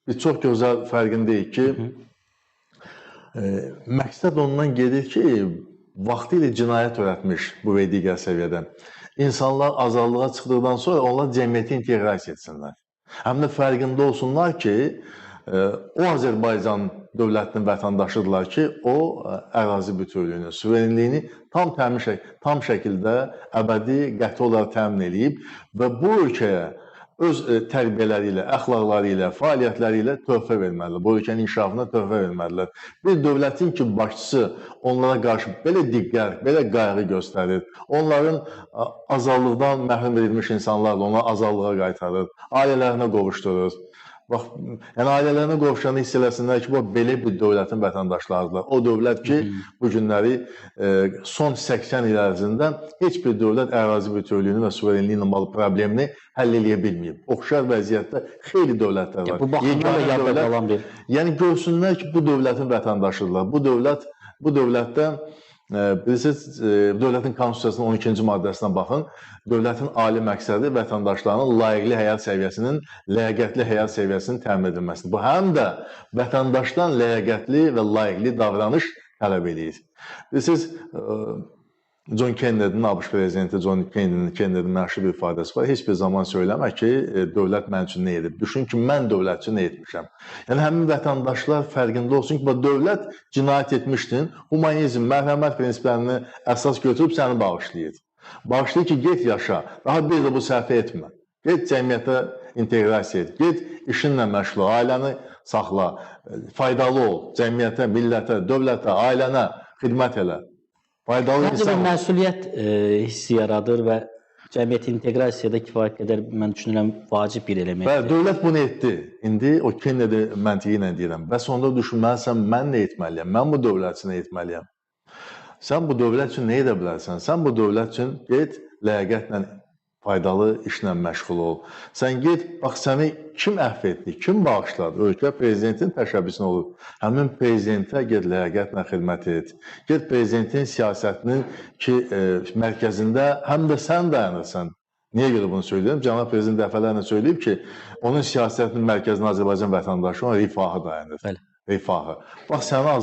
Biz çox gözəl fərqindəyik ki, məqsəd ondan gedir ki, vaxtilə cinayət törətmiş bu və digər səviyyədə insanlar azadlığa çıxdıqdan sonra onlar cəmiyyətə inteqrasiya etsinlər. Həm də fərqində olsunlar ki, o Azərbaycan dövlətinin vətəndaşıdırlar ki, o ərazi bütövlüyünü, suverenliyini tam şəkildə əbədi, qəti olaraq təmin eləyib və bu ölkəyə öz tərbiyələri ilə, əxlaqları ilə, fəaliyyətləri ilə töhfə verməlidirlər. Bu ölkənin inkişafına töhfə verməlidirlər. Bir dövlətin ki, başçısı onlara qarşı belə diqqət, belə qayğı göstərir, onların azadlıqdan məhrum edilmiş insanlarla onları azadlığa qaytarır, ailələrinə qovuşdurur. Bax, yəni ailələrinə qovuşanı hiss eləsinlər ki, bu belə bir dövlətin vətəndaşlarıdırlar. O dövlət ki, bu günləri son 80 il ərzində heç bir dövlət ərazi bütövlüyünü və suverenliyi ilə bağlı problemini həll eləyə bilməyib. Oxşar vəziyyətdə xeyli dövlətlər var. Bu baxımdan da yadda qalan bir. Yəni görsünlər ki, bu dövlətin vətəndaşıdırlar. Bu dövlətdə bilirsiniz, dövlətin konstitusiyasının 12-ci maddəsinə baxın. Dövlətin ali məqsədi vətəndaşlarının layiqli həyat səviyyəsinin, ləyaqətli həyat səviyyəsinin təmin edilməsidir. Bu, həm də vətəndaşdan ləyaqətli və layiqli davranış tələb eləyir. Bilirsiniz, John Kennedy'nin, ABŞ prezidenti John Kennedy'nin məşhur bir ifadəsi var. Heç bir zaman söyləmə ki, dövlət mənim üçün nə edib. Düşün ki, mən dövlət üçün nə etmişəm. Yəni, həmin vətəndaşlar fərqində olsun ki, bu dövlət cinayət etmişdin, humanizm, mərhəmət prinsiplərini əsas götürüb səni bağışlayır. Bağışlayır ki, get yaşa, daha bir də bu səhvi etmə. Get cəmiyyətə inteqrasiya et, get işinlə məşğul ol, ailəni saxla, faydalı ol, cəmiyyətə, millətə, dövlətə, ailənə xidmət elə. Faydalı insan. Həm də bir məsuliyyət hissi yaradır və cəmiyyət inteqrasiyada kifayət qədər, mən düşünürəm, vacib bir elementdir. Bəli, dövlət bunu etdi. İndi o Kennedy məntiqi ilə deyirəm. Bəs onda düşünməlisən, mən nə etməliyəm? Mən bu dövlət üçün nə etməliyəm? Sən bu dövlət üçün nə edə bilərsən? Sən bu dövlət üçün get, ləyaqətlə, faydalı işlə məşğul ol. Sən get, bax səni kim əfv etdi, kim bağışladı? Ölkə prezidentin təşəbbüsünə olur. Həmin prezidentə get, ləyaqətlə xidmət et. Get, prezidentin siyasətinin ki, mərkəzində həm də sən dayanırsan. Niyə görə bunu söyləyirəm? Cənab prezident dəfələrlə söyləyib ki, onun siyasətinin mərkəzində Azərbaycan vətəndaşı, onun rifahı dayanır. Bəli. Rifahı. Bax, səni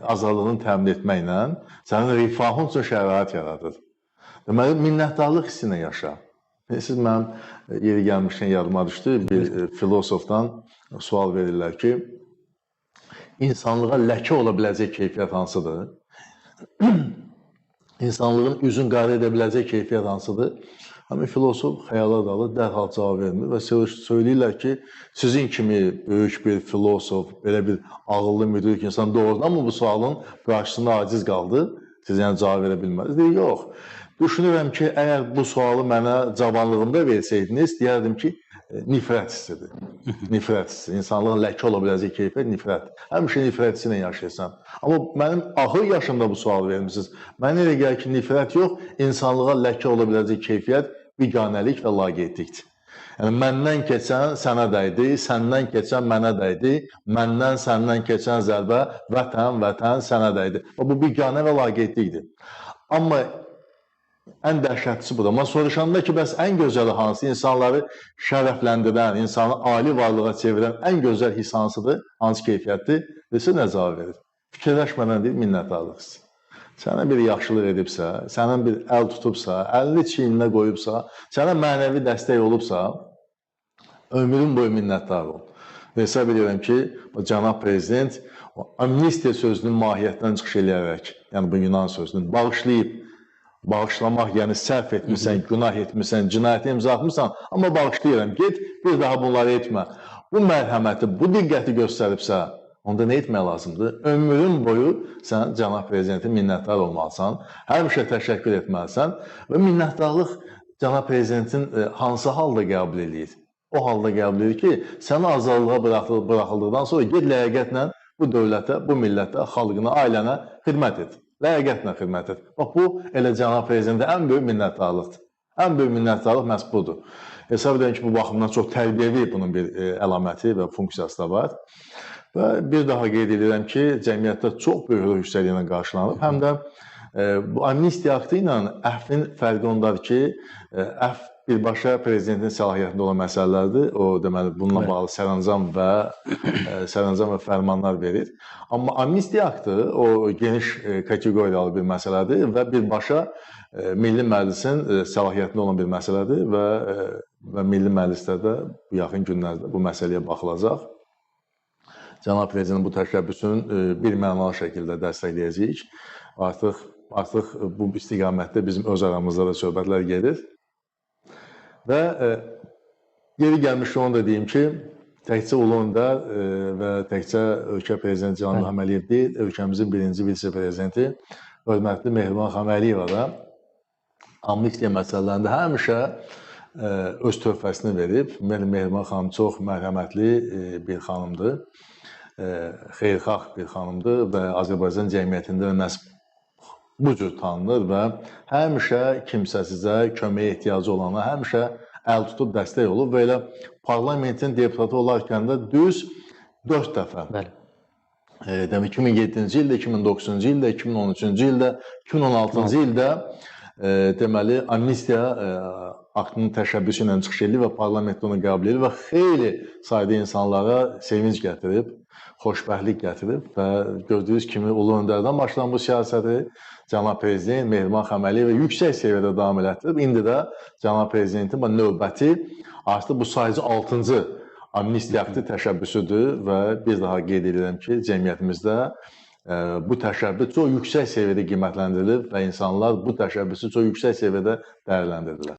azadlığını təmin etməklə sənin rifahın üçün şərait yaradır. Deməli, minnətdarlıq hissi ilə yaşa. Siz mənim yeri gəlmişkən yadıma düşdü, bir filosofdan sual verirlər ki, insanlığa ləkə ola biləcək keyfiyyət hansıdır? İnsanlığın üzün qara edə biləcək keyfiyyət hansıdır? Həmin filosof xəyala dalır, dərhal cavab vermir və söyləyirlər ki, sizin kimi böyük bir filosof, belə bir ağıllı, müdrik insan doğrudan mı bu sualın qarşısında aciz qaldı? Siz yəni cavab verə bilmədiniz. Deyir, yox. Düşünürəm ki, əgər bu sualı mənə cavanlığımda versəydiniz, deyərdim ki, nifrət hissidir. Nifrət hissi. İnsanlığın ləkə ola biləcək keyfiyyət nifrət. Həmişə nifrət hissi ilə yaşayırsan. Amma mənim axır yaşımda bu sualı vermişsiniz. Mənə elə gəlir ki, nifrət yox, insanlığa ləkə ola biləcək keyfiyyət biganəlik və laqeydlikdir. Yəni, məndən keçən sənə dəydi, səndən keçən mənə dəydi, məndən səndən keçən zərbə vətən, vətən sənə dəydi. Bu biganə və laqeydlikdir. Amma ən dəhşətlisi budur. Amma soruşanda ki, bəs ən gözəli hansı? İnsanları şərəfləndirən, insanı ali varlığa çevirən ən gözəl hiss hansıdır? Hansı keyfiyyətdir? Desə, nə cavab verir? Fikirləşmədən deyir, minnətdarlıq hissi. Sənə bir yaxşılıq edibsə, sənin bir əl tutubsa, əlini çiyninə qoyubsa, sənə mənəvi dəstək olubsa, ömrün boyu minnətdar ol. Hesab edirəm ki, cənab prezident amnistiya sözünün mahiyyətindən çıxış eləyərək, yəni bu Yunan sözünün bağışlayıb, bağışlamaq, yəni səhv etmirsən, günah etmirsən, cinayəti imza atmırsan, amma bağışlayıram, get, bir daha bunları etmə. Bu mərhəməti, bu diqqəti göstəribsə, onda nə etmək lazımdır? Ömrün boyu sən cənab prezidentin minnətdar olmalısan, həmişə təşəkkür etməlisən və minnətdarlıq cənab prezidentin hansı halda qəbul eləyir? O halda qəbul edir ki, səni azadlığa buraxıldıqdan sonra get ləyaqətlə bu dövlətə, bu millətə, xalqına, ailənə xidmət et. Ləyaqətlə xidmət et. Bax, bu elə cənab prezidentə ən böyük minnətdarlıqdır. Ən böyük minnətdarlıq məhz budur. Hesab edirəm ki, bu baxımdan çox tərbiyəvi bunun bir əlaməti və funksiyası da var. Və bir daha qeyd edirəm ki, cəmiyyətdə çox böyük ruh yüksəkliyi ilə qarşılanıb. Həm də bu amnistiya aktı ilə əfvin fərqi ondadır ki, əfv birbaşa prezidentin səlahiyyətində olan məsələlərdir. O deməli bununla bağlı sərəncam və fərmanlar verir. Amma amnistiya aktı o geniş kateqoriyalı bir məsələdir və birbaşa Milli Məclisin səlahiyyətində olan bir məsələdir və Milli Məclisdə də bu yaxın günlərdə bu məsələyə baxılacaq. Cənab prezidentin bu təşəbbüsünü bir mənalı şəkildə dəstəkləyəcəyik. Artıq bu istiqamətdə bizim öz aramızda da söhbətlər gedir. Və yeri gəlmişdi onu da deyim ki, təkcə Ulu Öndər və təkcə ölkə prezidenti Cənab İlham Əliyev deyil, ölkəmizin birinci vitse-prezidenti hörmətli Mehriban xanım Əliyeva da amnistiya məsələlərində həmişə öz töhfəsini verib. Mehriban xanım çox mərhəmətli bir xanımdır, xeyirxah bir xanımdır və Azərbaycan cəmiyyətində məhz bu cür tanınır və həmişə kimsəsizə, köməyə ehtiyacı olana həmişə əl tutub dəstək olub və elə parlamentin deputatı olarkən də düz 4 dəfə. Bəli. Demək 2007-ci ildə, 2009-cu ildə, 2013-cü ildə, 2016-cı ildə deməli amnistiya aktının təşəbbüsü ilə çıxış eləyib və parlamentdə onu qəbul edib və xeyli sayda insanlara sevinc gətirib, xoşbəxtlik gətirib və gördüyünüz kimi Ulu Öndərdən başlayan bu siyasəti Cənab Prezident Mehriban xanım Əliyeva yüksək səviyyədə davam elətdirib. İndi də Cənab Prezidentin bu növbəti artıq bu sayıcı 6-cı amnistiya aktı təşəbbüsüdür və bir daha qeyd edirəm ki, cəmiyyətimizdə bu təşəbbüs çox yüksək səviyyədə qiymətləndirilib və insanlar bu təşəbbüsü çox yüksək səviyyədə dəyərləndirdilər.